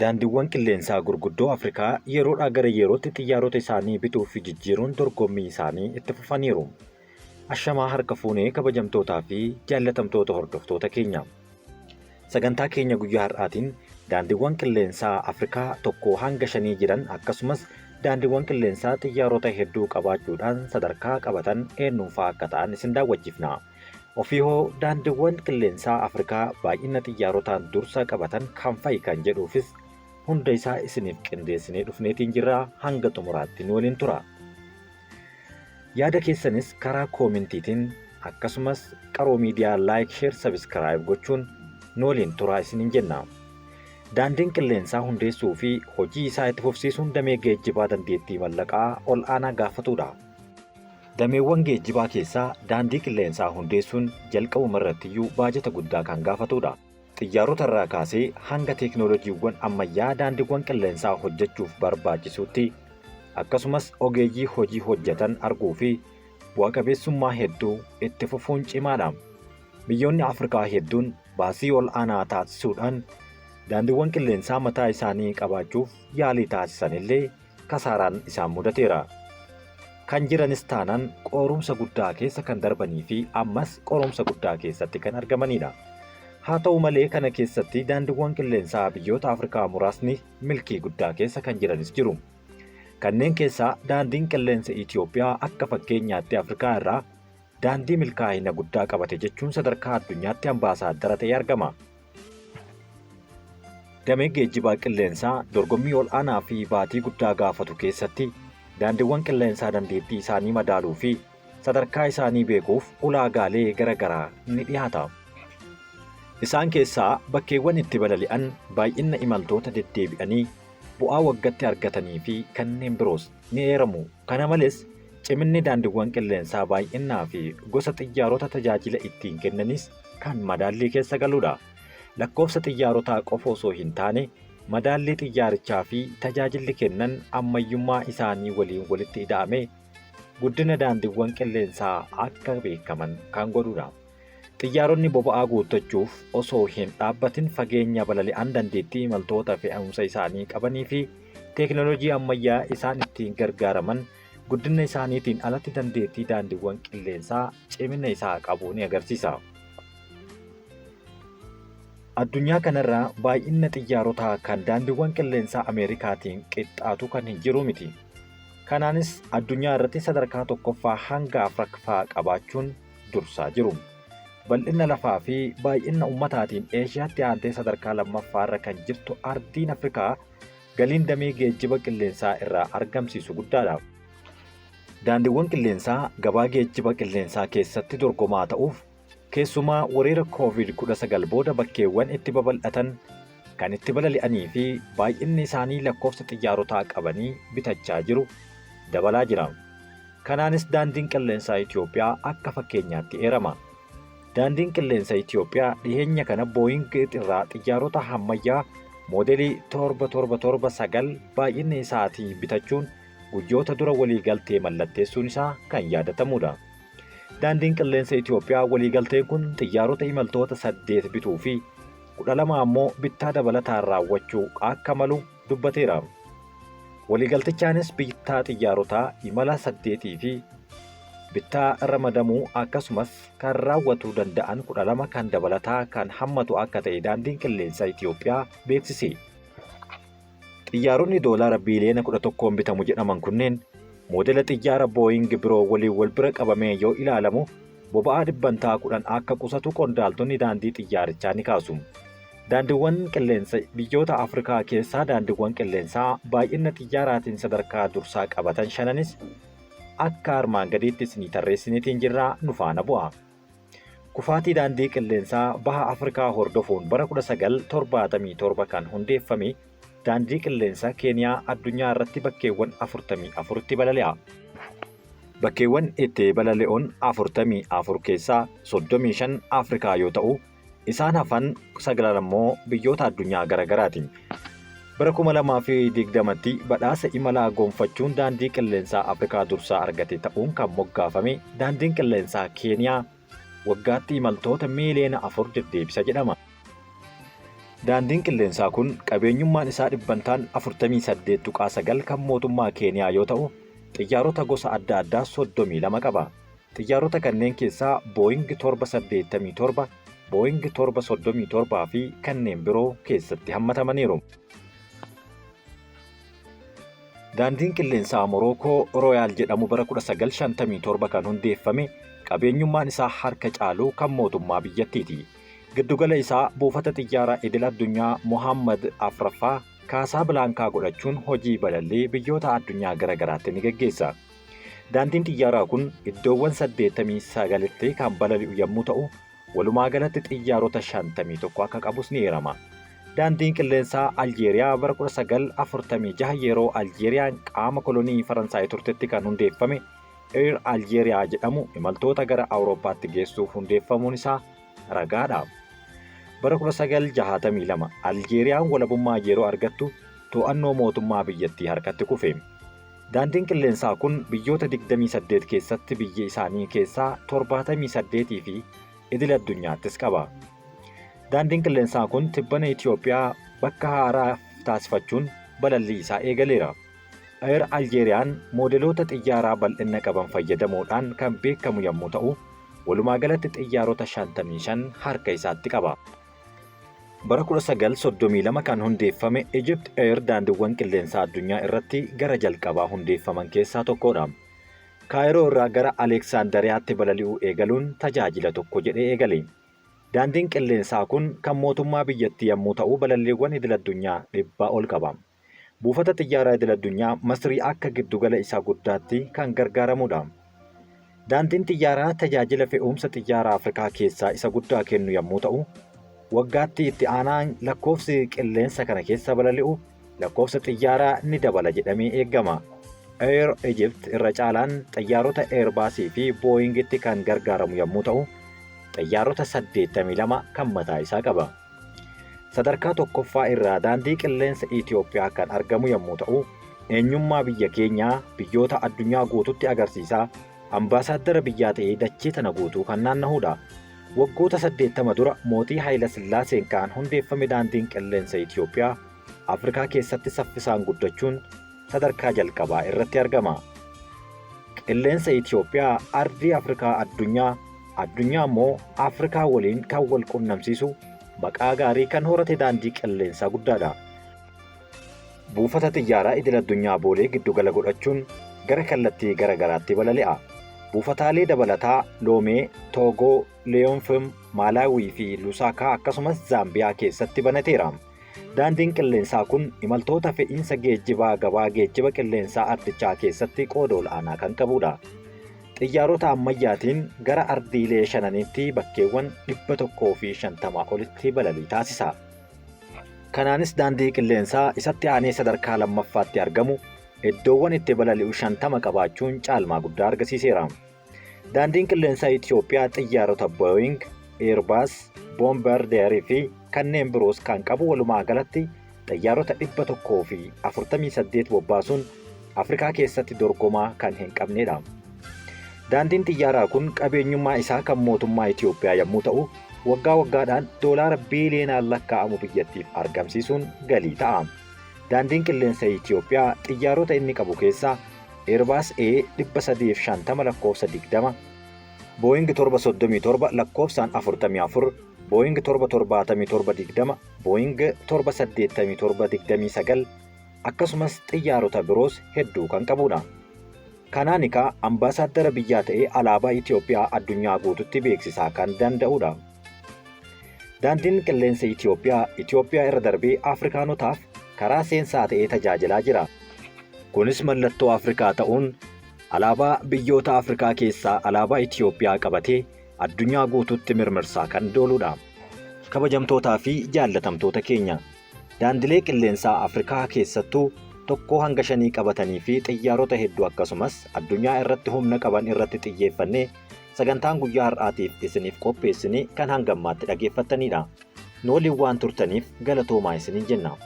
Daandiiwwan qilleensaa gurguddoo Afrikaa yeroodhaa gara yerootti xiyyaarota isaanii bituu fi jijjiiruun dorgommii isaanii itti fufaniiru. Ashamaa harka fuunee, kabajamtootaa fi jaallatamtoota hordoftoota keenya. Sagantaa keenya guyyaa har'aatiin daandiiwwan qilleensaa Afrikaa 1 hanga 5 jiran, akkasumas daandiiwwan qilleensaa xiyyaarota hedduu qabaachuudhaan sadarkaa qabatan eenyuunfaa akka ta'an isin daawwachiifna. Ofii hoo daandiiwwan qilleensaa Afrikaa baay'ina xiyyaarotaan dursa qabatan kam fa'i kan jedhuufis hunda isaa isiniif qindeessinee dhufneetiin jirra. Hanga xumuraatti nu waliin tura. Yaada keessanis karaa koomentiitiin, akkasumas Qaroo Miidiyaa like, share, subscribe gochuun nu waliin turaa isiniin jenna. Daandiin qilleensaa hundeessuu fi hojii isaa itti fufsiisuun damee geejjibaa dandeettii mallaqaa ol aanaa gaafatudha. Dameewwan geejjibaa keessaa daandii qilleensaa hundeessuun jalqabuma irrattiyyuu baajata guddaa kan gaafatudha. Xiyyaarota irraa kaasee hanga teeknooloojiiwwan ammayyaa daandiiwwan qilleensaa hojjechuuf barbaachisutti, akkasumas ogeeyyii hojii hojjetan arguu fi bu'a qabeessummaa hedduu itti fufuun cimaadha. Biyyoonni Afrikaa hedduun baasii ol aanaa taasisuudhaan daandiiwwan qilleensaa mataa isaanii qabaachuuf yaalii taasisan illee kasaaraan isaan mudateera. Kan jiranis taanaan qorumsa guddaa keessa kan darbanii fi ammas qorumsa guddaa keessatti kan argamanidha. Haa ta'u malee, kana keessatti daandiiwwan qilleensaa biyyoota Afrikaa muraasni milkii guddaa keessa kan jiranis jiru. Kanneen keessaa daandiin qilleensa Itoophiyaa akka fakkeenyaatti Afrikaa irraa daandii milkaa'ina guddaa qabate jechuun sadarkaa addunyaatti ambaasaaddara ta'ee argama. Damee geejjibaa qilleensaa dorgommii ol aanaa fi baatii guddaa gaafatu keessatti daandiiwwan qilleensaa dandeettii isaanii madaaluu fi sadarkaa isaanii beekuuf ulaagaalee gara garaa ni dhiyaata. Isaan keessaa bakkeewwan itti balali'an, baay'ina imaltoota deddeebi'anii, bu'aa waggatti argatanii fi kanneen biroos ni eeramu. Kana malees, ciminni daandiiwwan qilleensaa baay'inaa fi gosa xiyyaarota tajaajila ittiin kennanis kan madaallii keessa galudha. Lakkoofsa xiyyaarotaa qofa osoo hin taane, madaallii xiyyaarichaa fi tajaajilli kennan ammayyummaa isaanii waliin walitti ida'ame guddina daandiiwwan qilleensaa akka beekaman kan godhudha. Xiyyaaronni boba'aa guuttachuuf osoo hin dhaabbatin fageenya balali'an, dandeettii imaltoota fe'umsa isaanii qabanii fi teeknooloojii ammayyaa isaan ittiin gargaaraman guddina isaaniitiin alatti dandeettii daandiiwwan qilleensaa cimina isaa qabu ni agarsiisa. Addunyaa kanarraa baay'ina xiyyaarotaa kan daandiiwwan qilleensaa Ameerikaatiin qixxaatu kan hin jiru miti. Kanaanis addunyaa irratti sadarkaa tokkoffaa hanga afuraffaa qabaachuun dursaa jiru. Bal'ina lafaa fi baay'ina ummataatiin Eeshiyaatti aantee sadarkaa lammaffaarra kan jirtu ardiin Afrikaa galiin damee geejjiba qilleensaa irraa argamsiisu guddaadha. Daandiiwwan qilleensaa gabaa geejjiba qilleensaa keessatti dorgomaa ta'uuf, keessumaa weerara COVID-19 booda bakkeewwan itti babal'atan, kan itti balali'anii fi baay'inni isaanii lakkoofsa xiyyaarotaa qabanii bitachaa jiru dabalaa jira. Kanaanis daandiin qilleensaa Itoophiyaa akka fakkeenyaatti eerama. Daandiin qilleensa Itoophiyaa dhiheenya kana Booying irraa xiyyaarota ammayyaa moodelii 7779 baay'inni isaatii bitachuun guyyoota dura waliigaltee mallatteessuun isaa kan yaadatamudha. Daandiin qilleensa Itoophiyaa waliigalteen kun xiyyaarota imaltoota saddeet bituu fi 12 ammoo bittaa dabalataan raawwachuu akka malu dubbateera. Waliigaltichaanis bittaa xiyyaarotaa imala saddeetii fi bittaa ramadamuu, akkasumas kan raawwatuu danda'an 12 kan dabalataa kan hammatu akka ta'e daandiin qilleensa Itoophiyaa beeksise. Xiyyaaronni doolaara biiliyoona 11n bitamu jedhaman kunneen moodela xiyyaara Booying biroo waliin wal bira qabamee yoo ilaalamu boba'aa 10% akka qusatu qondaaltonni daandii xiyyaarichaa ni kaasu. Daandiiwwan qilleensa biyyoota Afrikaa keessaa daandiiwwan qilleensaa baay'ina xiyyaaraatiin sadarkaa dursaa qabatan shananis akka armaan gadiitti isinii tarreessiniitiin jirraa, nu faana bu'a. Kufaatii daandii qilleensaa baha Afrikaa hordofuun bara 1977 kan hundeeffame daandii qilleensaa Keeniyaa addunyaa irratti bakkeewwan 44tti balali'a. Bakkeewwan itti balali'uun 44 keessaa 35 Afrikaa yoo ta'u, isaan hafan sagalan ammoo biyyoota addunyaa garaagaraati. Bara 2020tti badhaasa imalaa gonfachuun daandii qilleensaa Afrikaa dursaa argate ta'uun kan moggaafame daandiin qilleensaa Keeniyaa waggaatti imaltoota miiliyoona 4 deddeebisa jedhama. Daandiin qilleensaa kun qabeenyummaan isaa dhibbantaan 48.9 kan mootummaa Keeniyaa yoo ta'u, xiyyaarota gosa adda addaa 32 qaba. Xiyyaarota kanneen keessaa Booying 787, Booying 737 fi kanneen biroo keessatti hammatamaniiru. Daandiin qilleensaa Morookoo Rooyaal jedhamu bara 1957 kan hundeeffame qabeenyummaan isaa harka caalu kan mootummaa biyyattiiti. Giddugala isaa buufata xiyyaaraa idil addunyaa Mohammad Afraffaa Kaasaa godhachuun hojii balallii biyyoota addunyaa gara garaatti ni geggeessa. Daandiin xiyyaaraa kun iddoowwan 89tti kan balali'u yommuu ta'u, walumaa galatti xiyyaarota 51 akka qabus ni eerama. Daandiin qilleensaa Aljeeriyaa bara 1946 yeroo Aljeeriyaan qaama kolonii Faransaay turtetti kan hundeeffame Air Aljeeriyaa jedhamu imaltoota gara Awurooppaatti geessuuf hundeeffamuun isaa ragaadha. Bara 1962 Aljeeriyaan walabummaa yeroo argattu to'annoo mootummaa biyyattii harkatti kufe. Daandiin qilleensaa kun biyyoota 28 keessatti biyya isaanii keessaa 78 fi idil addunyaattis qaba. Daandiin qilleensaa kun tibbana Itoophiyaa bakka haaraa taasifachuun balallii isaa eegaleera. Air Aljeeriyaan moodeloota xiyyaaraa bal'ina qaban fayyadamuudhaan kan beekamu yommuu ta'u, walumaa galatti xiyyaarota 55 harka isaatti qaba. Bara 1932 kan hundeeffame Egypt Air daandiiwwan qilleensaa addunyaa irratti gara jalqabaa hundeeffaman keessaa tokkodha. Kaayiroo irraa gara Aleeksaandariyaatti balali'uu eegaluun tajaajila tokko jedhee eegale. Daandiin qilleensaa kun kan mootummaa biyyattii yommuu ta'u balalliiwwan idil addunyaa dhibbaa ol qaba. Buufata xiyyaaraa idil addunyaa Masrii akka giddugala isaa guddaatti kan gargaaramudha. Daandiin xiyyaaraa tajaajila fe'umsa xiyyaaraa Afrikaa keessaa isa guddaa kennu yommuu ta'u, waggaatti itti aanaan lakkoofsi qilleensa kana keessa balali'u lakkoofsa xiyyaaraa ni dabala jedhamee eegama. Air Egypt irra caalaan xiyyaarota Airbusii fi Boeingitti kan gargaaramu yommuu ta'u, xiyyaarota 82 kan mataa isaa qaba. Sadarkaa tokkoffaa irraa daandii qilleensa Itoophiyaa kan argamu yommuu ta'u, eenyummaa biyya keenyaa biyyoota addunyaa guututti agarsiisaa ambaasaaddara biyyaa ta'ee dachee tana guutuu kan naanna'udha. Waggoota 80 dura mootii Haayila Sillaaseen kan hundeeffame daandiin qilleensa Itoophiyaa Afrikaa keessatti saffisaan guddachuun sadarkaa jalqabaa irratti argama. Qilleensa Itoophiyaa ardii Afrikaa addunyaa, addunyaa immoo Afrikaa waliin kan wal qunnamsiisu maqaa gaarii kan horate daandii qilleensaa guddaadha. Buufata xiyyaaraa idil addunyaa Boolee giddugala godhachuun gara kallattii gara garaatti balali'a. Buufataalee dabalataa Loomee, Toogoo, Leeyoonfim, Maalaawii fi Lusaakaa akkasumas Zaambiyaa keessatti banateera. Daandiin qilleensaa kun imaltoota fe'iinsa geejjibaa gabaa geejjiba qilleensaa ardichaa keessatti qooda ol'aanaa kan qabudha. Xiyyaarota ammayyaatiin gara ardiilee shananiitti bakkeewwan 150 olitti balalii taasisa. Kanaanis daandii qilleensaa isatti aanee sadarkaa lammaffaatti argamu iddoowwan itti balali'u 50 qabaachuun caalmaa guddaa argisiiseera. Daandiin qilleensaa Itoophiyaa xiyyaarota Boeing, Airbus, Bombardier fi kanneen biroos kan qabu walumaa galatti xiyyaarota 148 bobbaasuun Afrikaa keessatti dorgomaa kan hin qabnedha. Daandiin xiyyaaraa kun qabeenyummaa isaa kan mootummaa Itoophiyaa yommuu ta'u, waggaa waggaadhaan doolaara biiliyoonaan lakkaa'amu biyyattiif argamsiisuun galii ta'a. Daandiin qilleensa Itoophiyaa xiyyaarota inni qabu keessaa Airbus A 350 lakkoofsa 20, Boeing 737 lakkoofsaan 44, Boeing 777 20, Boeing 787 29 akkasumas xiyyaarota biroos hedduu kan qabudha. Kanaan egaa ambaasaaddara biyyaa ta'ee alaabaa Itoophiyaa addunyaa guututti beeksisaa kan danda'udha. Daandiin qilleensa Itoophiyaa Itoophiyaa irra darbee Afrikaanotaaf karaa seensaa ta'ee tajaajilaa jira. Kunis mallattoo Afrikaa ta'uun alaabaa biyyoota Afrikaa keessaa alaabaa Itoophiyaa qabatee addunyaa guutuutti mirmirsaa kan dooludha. Kabajamtootaa fi jaallatamtoota keenya daandilee qilleensaa Afrikaa keessattuu 1 hanga 5 qabatanii fi xiyyaarota hedduu akkasumas addunyaa irratti humna qaban irratti xiyyeeffannee sagantaan guyyaa har'aatiif isiniif qopheessine kan hangammaatti dhageeffattanidha. Nu waliin waan turtaniif galatoomaa isiniin jenna.